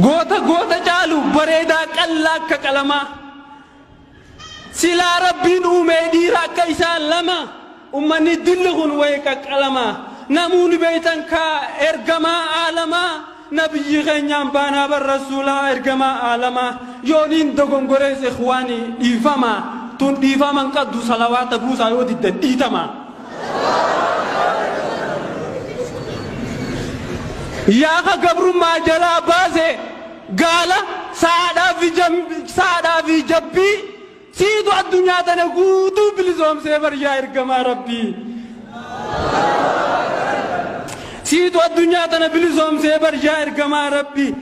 Goota goota caalu bareedaa qallaa akka qalamaa. Silaa Rabbiin uumee dhiira akka isaan lama ummanni dilli kun way qaqqalama. Namuu ni beeytan kaa ergamaa aalamaa nabiyyi keenyaan baanaa bar rasuulaa ergamaa aalamaa yooniin dogongorees ikhwaani dhiifama tun dhiifama hin qabdu salawaata buusaa yoo diddan dhiitama. Yaa ka gabrummaa jalaa baase gaala saadhaa fi jabbii siitu addunyaa tana guutuu bilisoomsee bar yaa ergamaa Rabbii. Siitu addunyaa tana bilisoomsee bar yaa ergamaa Rabbii.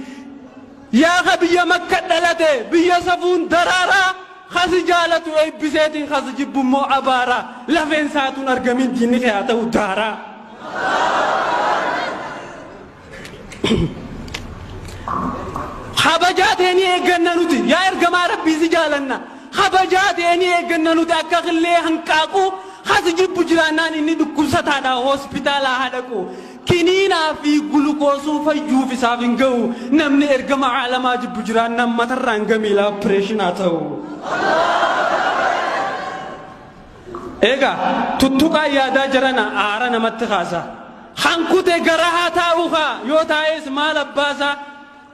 Yaa ka biyya Makka dhalate biyya safuun daraaraa Ka si jaalatu eebbiseetiin ka si jibbu immoo abaara. Lafeen saatuun argamin diinni kee haa ta'u daaraa. Kabajaa tee ni eegganna nuti yaa ergamaa Rabbii si jaalanna. Kabajaa tee ni eegganna nuti akka qillee hanqaaquu ka si jibbu jiraannaan inni dhukkubsataadha hospitaalaa haa dhaqu. Kiniinaa fi gulukoosuu fayyuuf isaaf hin ga'u. Namni ergama aalamaa jibbu jiraannaan matarraan gamiilaa opereeshin haa ta'u. Egaa tuttuqaan yaadaa jarana aara namatti kaasa. Hankute gara haa taa'u kaa yoo taa'es maal abbaasaa.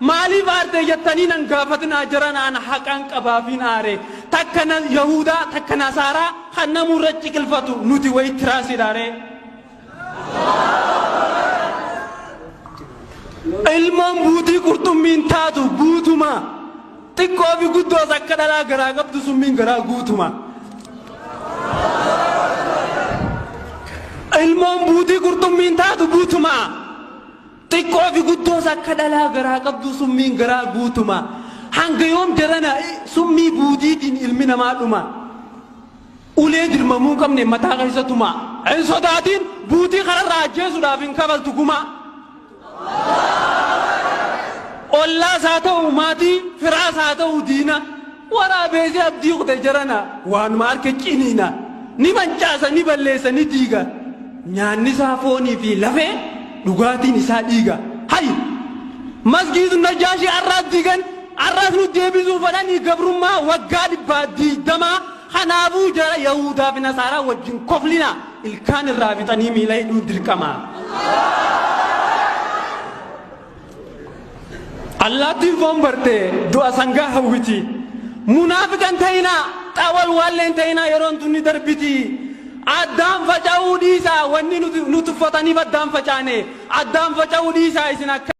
Maaliif aarte jettanii nan gaafatinaa jarana an haqaan qabaafiin aare. Takka Yahudaa takka Nasaaraa kan namurra ciqilfatu nuti wayi tiraasiidhaaree. Ilmoon buutii qurxummiin taatu guutuma. Xiqqoo fi guddoos akka dhalaa garaa qabdu summiin garaa guutuma. Ilmoon buutii qurxummiin taatu guutuma. Xiqqoo fi guddoos akka dhalaa garaa qabdu summiin garaa guutuma. Hanga yoom jarana summii buutiitiin ilmi namaa dhuma. Ulee dirmamuu hin qabne mataa keessa tumaa. Hin sodaatin buutii kararraa ajjeesuudhaaf hin kafaltu gumaa. Ollaas haa ta'u maatii, firaas haa ta'u diina. Waraabeessi abdii kute jarana waanuma arke ciniina. Ni mancaasa, ni balleessa, ni diiga. Nyaanni isaa foonii fi lafee, dhugaatiin isaa dhiiga. Hay! Masgiidu Najaashii arraas diigan, arraas nu deebisuu fedhanii gabrummaa waggaa dhibbaa diigdamaa. Kanaafuu jara Yahuudaa fi Nasaaraa wajjin koflinaa ilkaan irraa fixanii miila hidhuun dirqama. Allaattiin foon barte du'a sangaa hawwiti. Munaafiqan ta'inaa, xawal waalleen ta'inaa yeroon tun ni darbiti. Addaan faca'uu dhiisaa wanni nu tuffataniif addaan facaane. Addaan faca'uu dhiisaa isin akka.